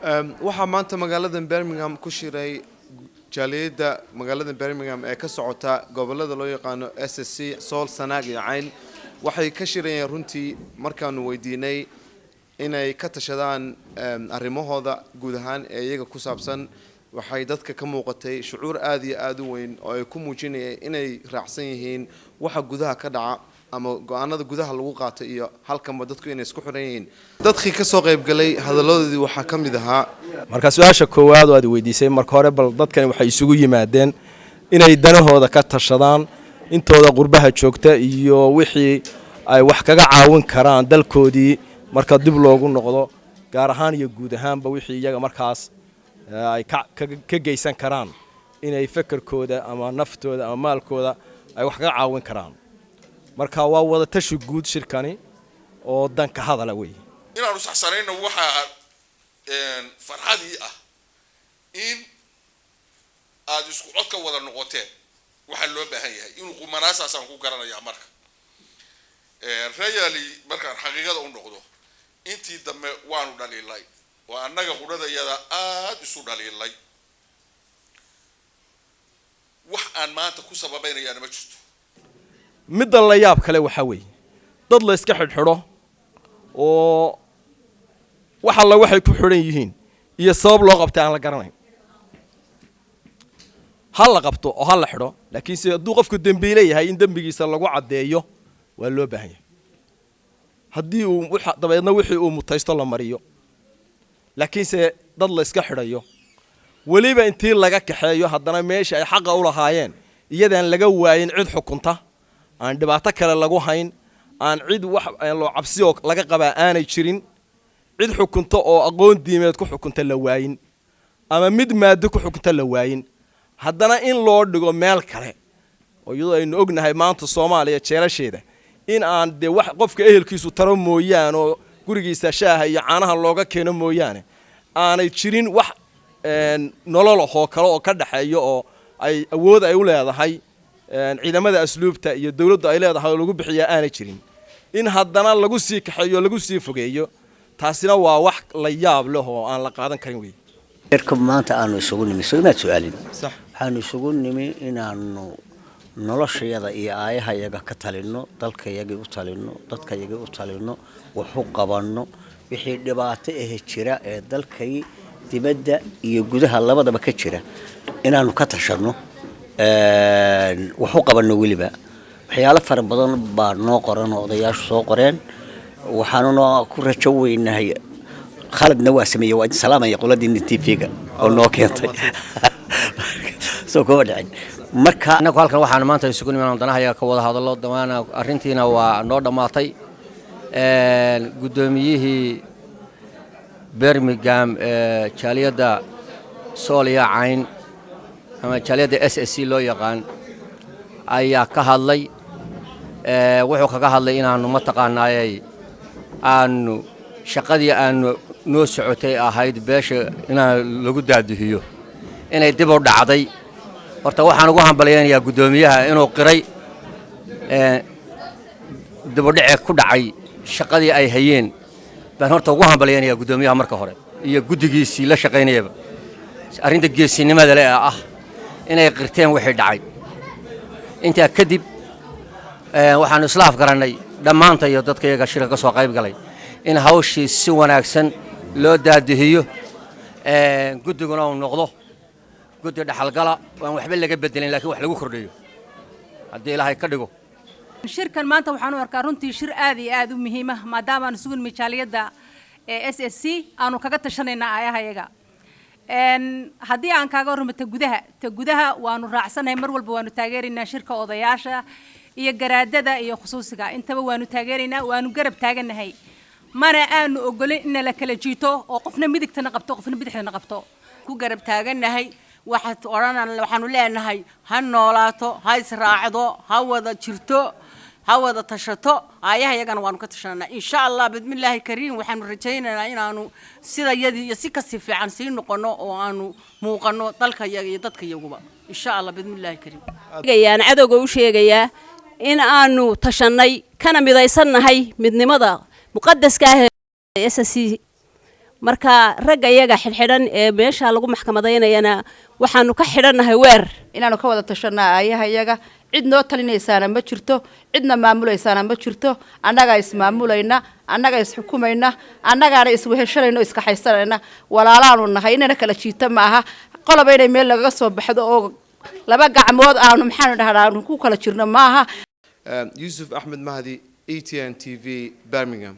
Waxaa maanta magaalada Birmingham ku shiray jaaliyadda magaalada Birmingham ee ka socota gobolada loo yaqaano SSC, Sool, Sanaag iyo Cayn. Waxay ka shirayeen runtii, markaanu weydiinay inay ka tashadaan arrimahooda guud ahaan ee iyaga ku saabsan, waxay dadka ka muuqatay shucuur aada iyo aada u weyn oo ay ku muujinayeen inay raacsan yihiin waxa gudaha ka dhaca ama go-aanada gudaha lagu qaato iyo halkanba dadku inay isku xiran yihiin. Dadkii ka soo qaybgalay hadalladoodii waxaa ka mid ahaa: Marka su-aasha koowaad oo aad weydiisay, marka hore bal dadkani waxay isugu yimaadeen inay danahooda ka tashadaan, intooda qurbaha joogta iyo wixii ay wax kaga caawin karaan dalkoodii marka dib loogu noqdo, gaar ahaan iyo guud ahaanba wixii iyaga markaas ay ka geysan karaan, inay fekerkooda ama naftooda ama maalkooda ay wax kaga caawin karaan. Marka waa wada tashi guud shirkani oo danka hadala wey. Inaanu saxsanayno waxaa farxadii ah in aada isku cod ka wada noqoteen. Waxaa loo baahan yahay inuu qumanaasaasaan ku garanayaa. Marka really, markaan xaqiiqada u noqdo, intii dambe waanu dhaliilay oo annaga qudhadayada aada isu dhaliilay. Wax aan maanta ku sababaynayaana ma jirto. Midda la yaab kale waxaa weeye dad la iska xidhxidho oo wax alla waxay ku xidhan yihiin iyo sabab loo qabtay aan la garanayn. Ha la qabto oo ha la xidho, laakiinse hadduu qofku dembiile yahay, in dembigiisa lagu caddeeyo waa loo baahan yahay, haddii uu dabeedna wixii uu mutaysto la mariyo. Laakiinse dad la iska xidhayo, weliba intii laga kaxeeyo haddana meesha ay xaqa u lahaayeen iyadaan laga waayin cid xukunta, aan dhibaato kale lagu hayn, aan cid wax loo cabsi oo laga qabaa aanay jirin, cid xukunta oo aqoon diimeed ku xukunta la waayin ama mid maado ku xukunta la waayin, haddana in loo dhigo meel kale oo iyadoo aynu ognahay maanta Soomaaliya jeelasheeda in aan dee wax qofka ehelkiisu taro mooyaane oo gurigiisa shaaha iyo caanaha looga keeno mooyaane aanay jirin wax nolol ahoo kale oo ka dhexeeya oo ay awood ay u leedahay ciidamada asluubta iyo dawladdu ay leedahay oo lagu bixiyaa aanay jirin, in haddana lagu sii kaxeeyo, lagu sii fogeeyo, taasina waa wax la yaab leh oo aan la qaadan karin wey. Shirka maanta aanu isugu nimi, soo imaad su-aalin, waxaanu isugu nimi inaanu noloshayada iyo aayahayaga ka talino, dalkayagii u talino, dadkayagii u talino, waxu qabanno wixii dhibaato ahe jira ee dalkay dibadda iyo gudaha labadaba ka jira, inaanu ka tashanno, waxu qabanno. Weliba waxyaalo fara badan baa noo qoran oo odayaashu soo qoreen. Waxaanuna ku rajo weynahay. Khaladna waa sameeyey. Waa idin salaamaya qoladiina TV-ga oo noo keentay, soo kuma dhicin. Marka annagu halkan waxaan maanta isugu nimaan danahayaga ka wada hadallo. Damaana arrintiina waa noo dhammaatay. Guddoomiyihii Birmingham ee jaaliyadda Sooliya Cayn ama jaaliyadda SSC loo yaqaan ayaa ka hadlay. Wuxuu kaga hadlay inaannu mataqaanaayey aanu shaqadii aanu noo socotay ahayd beesha inaan lagu daadihiyo inay dib u dhacday. Horta waxaan ugu hambalyaynayaa guddoomiyaha inuu qiray dibudhacee ku dhacay shaqadii ay hayeen. Baan horta ugu hambalyaynayaa guddoomiyaha marka hore iyo guddigiisii la shaqaynayaba arrinta geesinimada le ee ah inay qirteen wixii dhacay. Intaa kadib waxaannu isla afgarannay dhammaanta iyo dadka iyaga shirka ka soo qayb galay in hawshii si wanaagsan loo daadihiyo, guddiguna uu noqdo guddi dhexalgala waan waxba laga bedelin, lakiin wax lagu kordhiyo haddii Ilaahay ka dhigo. Shirkan maanta waxaan u arkaa runtii shir aad iyo aad u muhiima, maadaama aanu isugu nimi jaaliyadda SSC, aanu kaga tashanayna aayahayaga. Haddii aan kaaga warramo ta gudaha, ta gudaha waanu raacsanahay. Mar walba waanu taageeraynaa shirka odayaasha iyo garaadada iyo khusuusiga, intaba waanu taageeraynaa, waanu garab taaganahay. Mana aanu ogolin in la kala jiito oo qofna midigtana qabto, qofna bidixdana qabto. Ku garab taaganahay. Waxaad odhanan, waxaanu leenahay ha noolaato, ha israacdo, ha wada jirto, ha wada tashato. Aayaha iyagana waanu ka tashananaa, insha Allah, bismillaahi kariim. Waxaanu rajaynaynaa inaanu sida yadii iyo si kasii fiican sii noqono oo aanu muuqano dalka yaga iyo dadka yaguba, insha Allah, bismillaahi kariim. Aan cadowga u sheegayaa in aanu tashannay kana midaysannahay midnimada muqadaska ah ee SSC. Marka ragga iyaga xidhxidhan ee meesha lagu maxkamadaynayana waxaanu ka xidhannahay weer. Inaanu ka wada tashanaa aayaha iyaga. Cid noo talinaysaana ma jirto, cidna maamulaysaana ma jirto. Annagaa ismaamulayna, annagaa isxukumayna, annagaana isweheshanayna o iskaxaysanayna. Walaalaanu nahay, inana kala jiita ma aha. Qoloba inay meel lagaga soo baxdo oo laba gacmood aanu, maxaanu dhahnaa, aanu ku kala jirno maaha. Yusuf Axmed Mahdi, ETN TV, Birmingham.